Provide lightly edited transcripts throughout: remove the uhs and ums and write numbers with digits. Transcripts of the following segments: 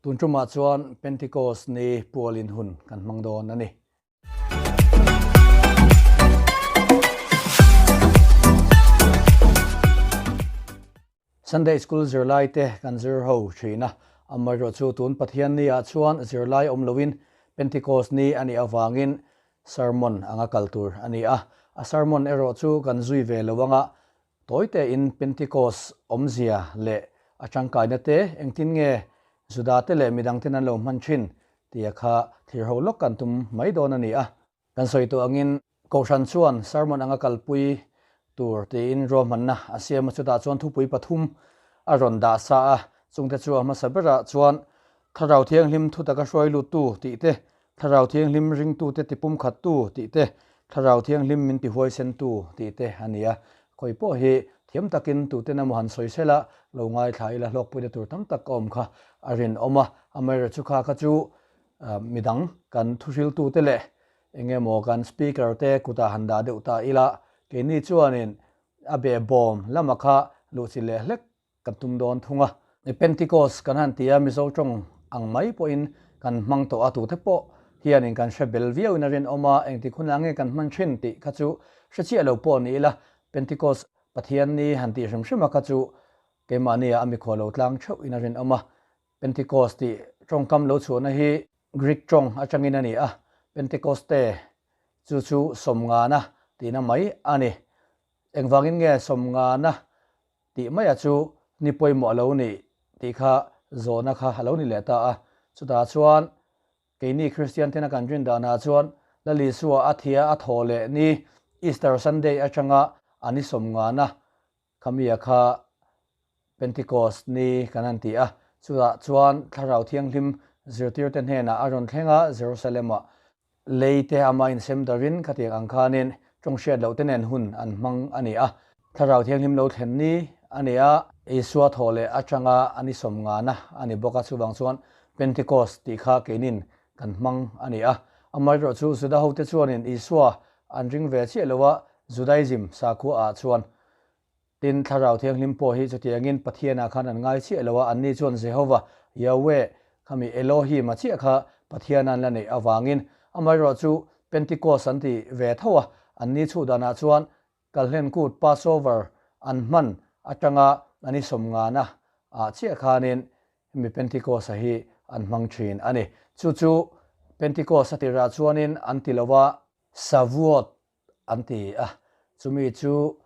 Tun tumah chuan Pentecost ni pualin hun kan hmang dawn a ni. Sunday School zirlai te kan zir ho thin a, amaherawhchu tun Pathian ni ah chuan zirlai awm loin Pentecost ni a nih avangin sermon anga kal tur a ni a, a sermon erawh chu kan zui ve lo anga Tawi tein Pentecost awmzia leh a tangkaina te engtin nge Juda te leh midang ten an lo hman thin tia kha thlir ho lawk kan tum mai dawn a ni a. Kan sawi tawh angin Kohhran chuan sermon anga kalpui tur tiin ruahmanna a siam a, chutah chuan thupui pathum a rawn dah sa a, chungte chu a hmasa berah chuan Thlarau Thianghlim thutaka hruai luttu tih te, Thlarau Thianghlim ringtute tipumkhattu tih te, Thlarau Thianghlim min tihuaisentu tih te a ni a. Khawi pawh hi thiam takin tuten emaw han sawi sela, lo ngaithla ila hlawkpuina tur tam tak a awm kha a rinawm a. Amaherawhchu kha kha chu midang kan thuhriltute leh eng emaw kan speaker te kutah han dah deuh ta ila, keini chuanin a behbawm lama kha luhchilh leh hlek Kan tum dawn thung a. Pentecost kan han ti a, Mizo tawng ang mai pawhin kan hmang tawh a, tute pawh hianin kan hre bel viauin a rinawm a, engtik hunah nge kan hman thin tih kha chu hre chiah lo pawh ni ila, Pentecost Pathian ni han tih hrim hrim a kha chu keimahnia a mikhual lo tlang theuhin a rinawm a. Pentecost tih tawngkam lo chhuahna hi Greek tawng atangin a ni a, Pentecoste chu chu sawmngana tihna mai a ni. Engvangin nge sawmngana Tih maia chu ni pawimawh a lo ni tih kha zawhna kha a lo ni leh ta a. Chutah chuan keini Kristian tena kan rin danah chuan Lal Isua a thia a thaw leh ni Easter Sunday atanga a ni sawmngana khamia kha Pentecost ni kan han ti a. Chutah chuan Thlarau Thianghlim zirtirte hnenah a rawn thleng a, Jerusalem-ah Lei te ama insem darin khatiang ang khanin tawng hriat loh te nen hun an hmang a ni a. Thlarau Thianghlim lo thlen ni a ni a, Isua thawh leh atanga a ni sawm ngana a ni bawk a, chuvang chuan Pentecost tih kha keinin kan hmang a ni a. Amaherawhchu chu Juda hote chuanin Isua an ring ve chiah lo a, Judaism sakhua ah chuan Tin, Thlarau Thianghlim pawh hi chutiangin Pathianah khan an ngai chiah lo a, anni chuan Jehovah, Yahweh, khami Elohim-a chiah kha Pathian an la neih avangin, amaherawh chu Pentecost an ti ve tho a, anni chhuh danah chuan Kalhlen Kut, Passover, an hman atanga an i sawmngana ah chiah khanin hemi Pentecost-a hi an hmang thin a ni. Chu chu Pentecost a tirah chuanin an ti lo a, Shavuot an ti a, chumi chu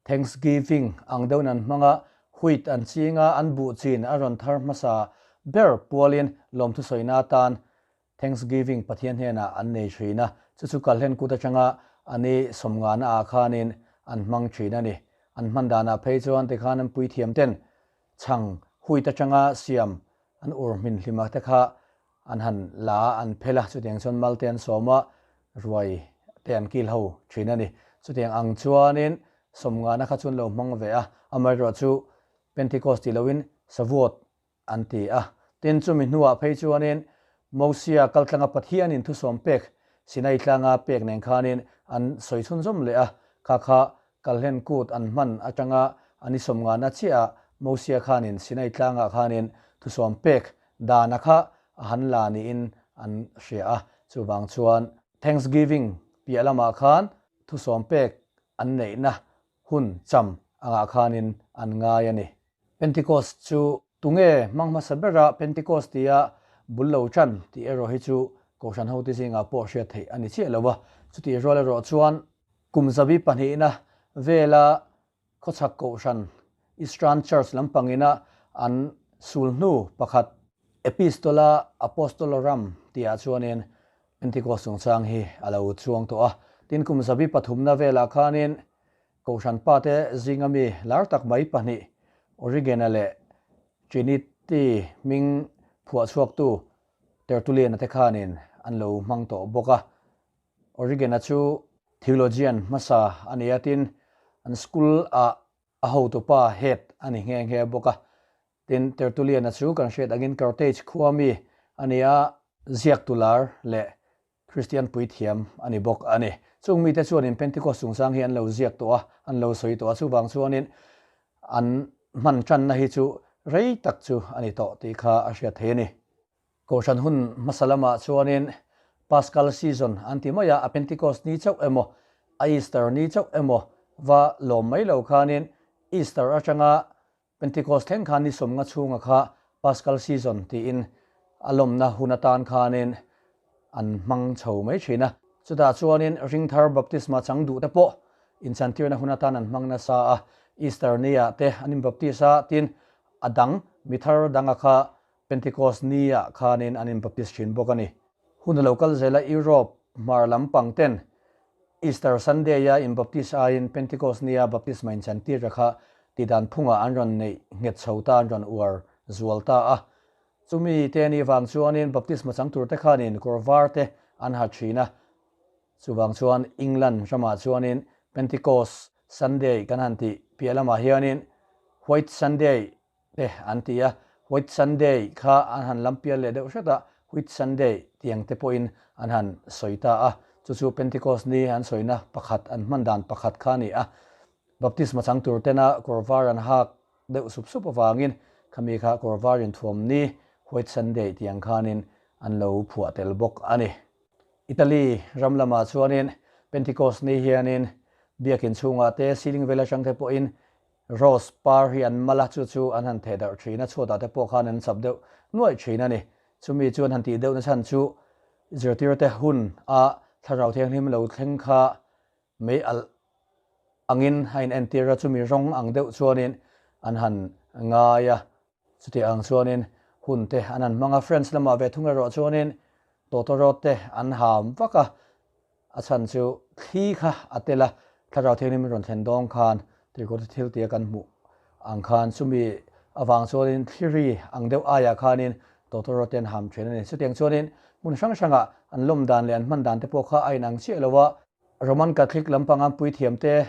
Thanksgiving ang deuhin an hmang a, wheat an ching a, an buh chin a rawn thar hmasa ber pualin lawmthu sawina atan Thanksgiving Pathian hnenah an nei thin a, chu chu Kalhlen kut atanga a ni sawmngana ah khanin an hmang thin a ni. An hman danah phei chuan tikhan an puithiam ten chhang wheat atanga siam an ur hmin hlima te kha An han la a, an phel a, chutiang chuan mal te an sawm a, ruai te an kil ho thin a ni. Chutiang ang chuanin sawmngana kha chu an lo hmang ve a, amaherawh chu Pentecost tih loin Shavuot an ti a. Tin, chumi hnuah phei chuanin Mosia kaltlanga Pathianin thusawm pek Sinai tlanga pek nen khanin an sawi chhunzawm leh a, kha kha Kalhlen kut an hman atanga an i sawmngana chiah ah Mosia khanin Sinai tlangah khanin thusawm pek dana kha a han la niin an hria a, chuvang chuan Thanksgiving piah lamah khan thusawm pek an neihna hun cham angah khanin an ngai a ni. Pentecost chu tunge hmang hmasa bera Pentecost tia bul lo tan tih erawh hi chu Kohhran hote zingah pawh hriat theih a ni chiah lo a, chutih rual erawh chuan Kum zabi pahnihna vela khawchhak kohhran Eastern Church lampangina an sul hnu pakhat Epistola Apostolorum tihah chuanin Pentecost chungchang hi a lo chuang tawh a. Tin, kum zabi pathumna velah khanin kohhran pate zinga mi lar tak mai pahnih Origen-a leh Trinity hming phuahchhuaktu Tertullian-a te khanin an lo hmang tawh bawk a. Origen-a chu theologian hmasa a ni a, tin, an school-ah a hotupa head a ni nghe nghe bawk a. Tin, Tertullian-a chu kan hriat angin Carthage khua mi a ni a, ziaktu lar leh Kristian puithiam a ni bawk a ni. Chung mite chuanin Pentecost chungchang hi an lo ziak tawh a, an lo sawi tawh a, chuvang chuanin an hman tanna hi chu rei tak chu a ni tawh tih kha a hriat thei a ni. Kohhran hun hmasa lamah chuanin Paschal season an ti mai a, a Pentecost ni chauh emaw, a Easter ni chauh emaw va lawm mai lo khanin Easter atanga Pentecost thleng khan ni sawmnga chhunga kha Paschal season tiin a lawmna hun atan khanin an hmang chho mai thin a. Chutah chuanin ringthar baptisma chang duh te pawh inchantirna hun atan an hmang nasa a, Easter ni-ah te an inbaptis a, tin a dang mithar danga kha Pentecost ni-ah khanin an inbaptis thin bawk a ni. Hun a lo kal zel a, Europe hmar lam pang ten Easter Sunday-a inbaptis aiin Pentecost ni-a baptisma inchantirna kha tihdan phungah an rawn neih nghet chho ta, an rawn uar zual ta a. Chumi te ni vang chuanin baptisma chang tur te khanin kawr var te an ha thin a. Chuvang chuan England ramah chuanin Pentecost Sunday kan han tih piah lamah hianin White Sunday te an ti a, White Sunday kha an han lam pial leh deuh hret a, Whit Sunday tiang te pawhin an han sawi ta a, chu chu Pentecost ni an sawina pakhat, an hman dan pakhat kha a ni a. Baptisma chang tur tena kawr var an hak deuh sup sup avangin khami kha kawr var inthuam ni, White Sunday tiang khanin an lo phuah tel bawk a ni. Italy ram lamah chuanin Pentecost ni hianin biakin chhungah te, ceiling vel atang te pawhin Rose par hi an mal a, chu chu an han theh darh thin a, chhuatah te pawh khan an chap deuh nuaih thin a ni. Chumi chu an han tih deuh na chhan chu zirtirte hun a thlarau thianghlim lo thleng kha mei alh angin a in entir a, chumi rawng ang deuh chuanin an han ngai a. Chuti ang chuanin hun te an han hmang a, French lamah ve thung erawh chuanin tawtawrawt te an ham vak a, a chhan chu thli kha a tel a, thlarau thianghlim rawn thlen dawng khan tirhkohte thil tia kan hmuh ang khan chumi avang chuanin thli ri ang deuh aiah khanin tawtawrawt te an ham thin a ni. Chutiang chuanin hmun hrang hrangah an lawm dan leh an hman dan te pawh kha a inang chiah lo a, Roman Catholic lampang an puithiam te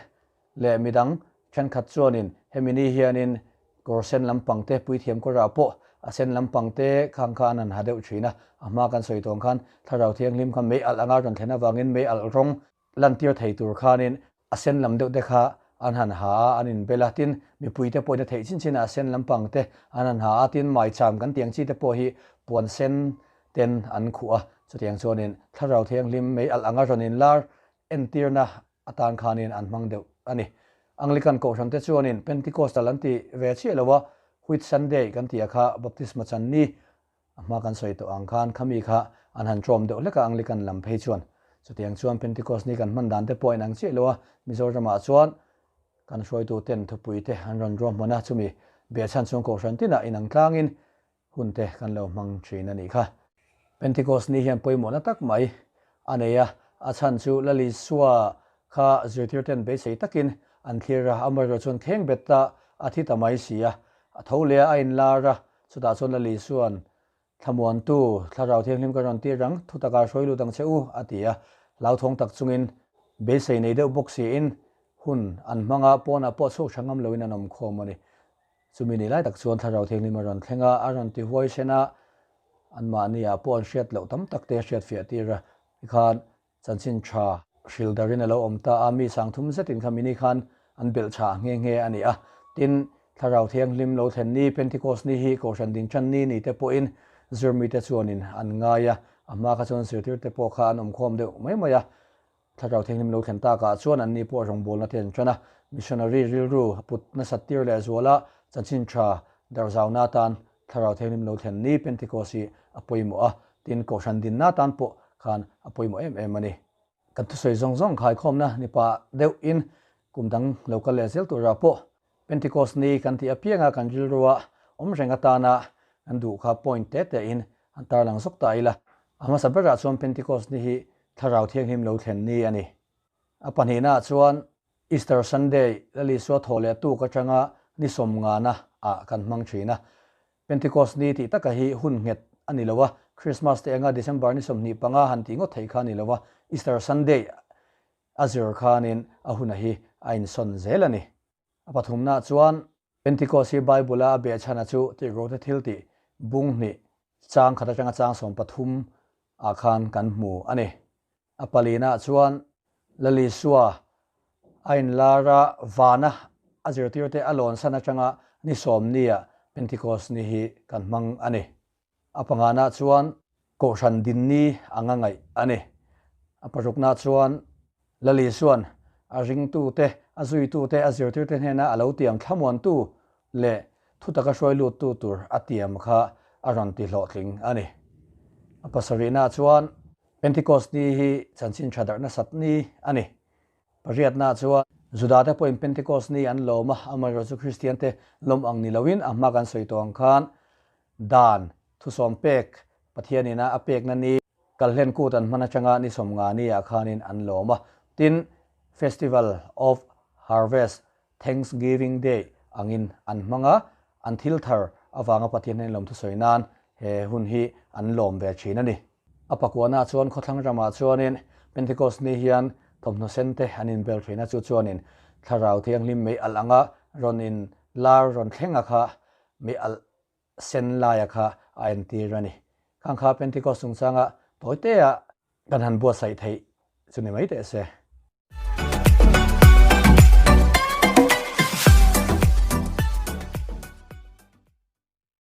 leh midang thenkhat chuanin hemi ni hianin kawr sen lampang te puithiam kawrah pawh a sen lampang te khang kha an han ha deuh thin a, a hma kan sawi tawng khan thlarau thianghlim kha mei alh anga rawn thlen avangin mei alh rawng lantir thei tur khanin a sen lam deuh te kha an han ha a, an inbel a, tin mipui te pawhin a theih chin chin a a sen lampang te an han ha a, tin maicham kan tiang chi te pawh hi puan sen ten an khuh a, chutiang chuanin thlarau thianghlim mei alh anga rawn inlar entirna atan khanin an hmang deuh a ni. Anglican kohhran te chuanin Pentecostal an ti ve chiah lo a, Whit Sunday kan tih a kha Baptisma chan ni a hma kan sawi tawh ang khan khami kha an han tlawm deuh hlek a Anglican lam phei chuan. Chutiang chuan Pentecost ni kan hman dan te pawh a inang chiah lo a, Mizoramah chuan kan hruaitu ten thupui te an rawn ruahman a, chumi behchhan chuan kohhran tinah inang tlangin Hun te kan lo hmang thin a nih kha. Pentecost ni hian pawimawhna tak mai a nei a, a chhan chu Lal Isua kha zirtirten beisei takin an thlir a, amaherawh chuan kheng bet ta a thi ta mai si a, a tho leh a, a inlar a, chutah chuan Lal Isua'n Thlamuantu, Thlarau Thianghlim ka rawn tir ang, thutakah hruai lut ang che u, a ti a, hlauthawng tak chungin beisei nei deuh bawk siin hun an hmang a, pawnah pawh chhuak tha ngam loin an awm khawm a ni. Chumi ni lai tak chuan Thlarau Thianghlim a rawn thleng a, a rawn ti huaisen a, anmahniah pawh an hriat loh tam tak te a hriat fiah tir a, tikhan chanchin tha hril darin a lo awm ta a, mi sangthum zetin kha mini khan an belh chhah nghe nghe a ni a. Tin, Thlarau Thianghlim lo thlen ni, Pentecost ni hi Kohhran dingchan ni ni te pawhin zirmite chuanin an ngai a, a hma kha chuan zirtirte pawh kha an awmkhawm deuh mai mai a, Thlarau Thianghlim lo thlen takah chuan anni pawh rawngbawlna te an tan a, missionary rilru a put nasat tir leh zuala chanchin tha darhzauna atan Thlarau Thianghlim lo thlen ni Pentecost hi a pawimawh a, tin Kohhran dinna atan pawh khan a pawimawh em em a ni. Kan thusawi zawng zawng khaikhawmna ni pah deuhin kum dang lo kal leh zel turah pawh Pentecost ni kan tih apianga kan rilrua awm reng atana kan duh kha point te tein an tarlang zawk ta ila. A hmasa berah chuan Pentecost ni hi Thlarau Thianghlim lo thlen ni a ni. A pahnihnaah chuan Easter Sunday Lal Isua thaw leh tuk atanga ni sawmngana ah kan hmang thin a. Pentecost ni tih taka hi hun nghet a ni lo a, Christmas te anga December ni 25 han tih ngawt theih kha a ni lo a, Easter Sunday A zir khanin a huna hi a insawn zel a ni. A pathumnaah chuan Pentecost hi Bible-a a behchhana chu tirhkohte thil tih bung hnih chang khat atanga chang 13 ah khan kan hmu a ni. A palinaah chuan Lal Isua a inlar a, vana a zirtirte a lawnsan atanga ni sawm nia Pentecost ni hi kan hmang a ni. A pangana chuan Kohhran dinni anga ngaih a ni. A parukna chuan Lal Isua'n a ringtute, a zuitute, a zirtirte hnena a lo tiam thlamuantu leh thutaka hruai luttu tur a tiam kha a rawn ti hlawhtling a ni. A pasarihna chuan Pentecost ni hi chanchin tha darh nasat ni a ni. Pariatna chuan Judate pawhin Pentecost ni an lawm a, amaherawhchu Kristiante lawm ang ni loin a hma kan sawi tawh ang khan Dan, thusawm pek, Pathian ina a pekna ni kalhlen kut an hman atanga ni 50 ni ah khanin an lawm a. Tin, Festival of Harvest, Thanksgiving Day angin an hmang a, an thil thar avanga Pathian hian lawmthu sawi nan he hun hi an lawm ve thin a ni. A pakuana chuan khawthlang ramah chuanin Pentecost ni hian thawmhnaw sen te an inbel thin a, chu chuanin Thlarau Thianghlim mei alh anga rawn in lar rawn thleng a kha mei alh sen laia kha a entir a ni. Khang kha Pentecost chungchanga tawitea kan han buatsaih theih chu ni mai teh se.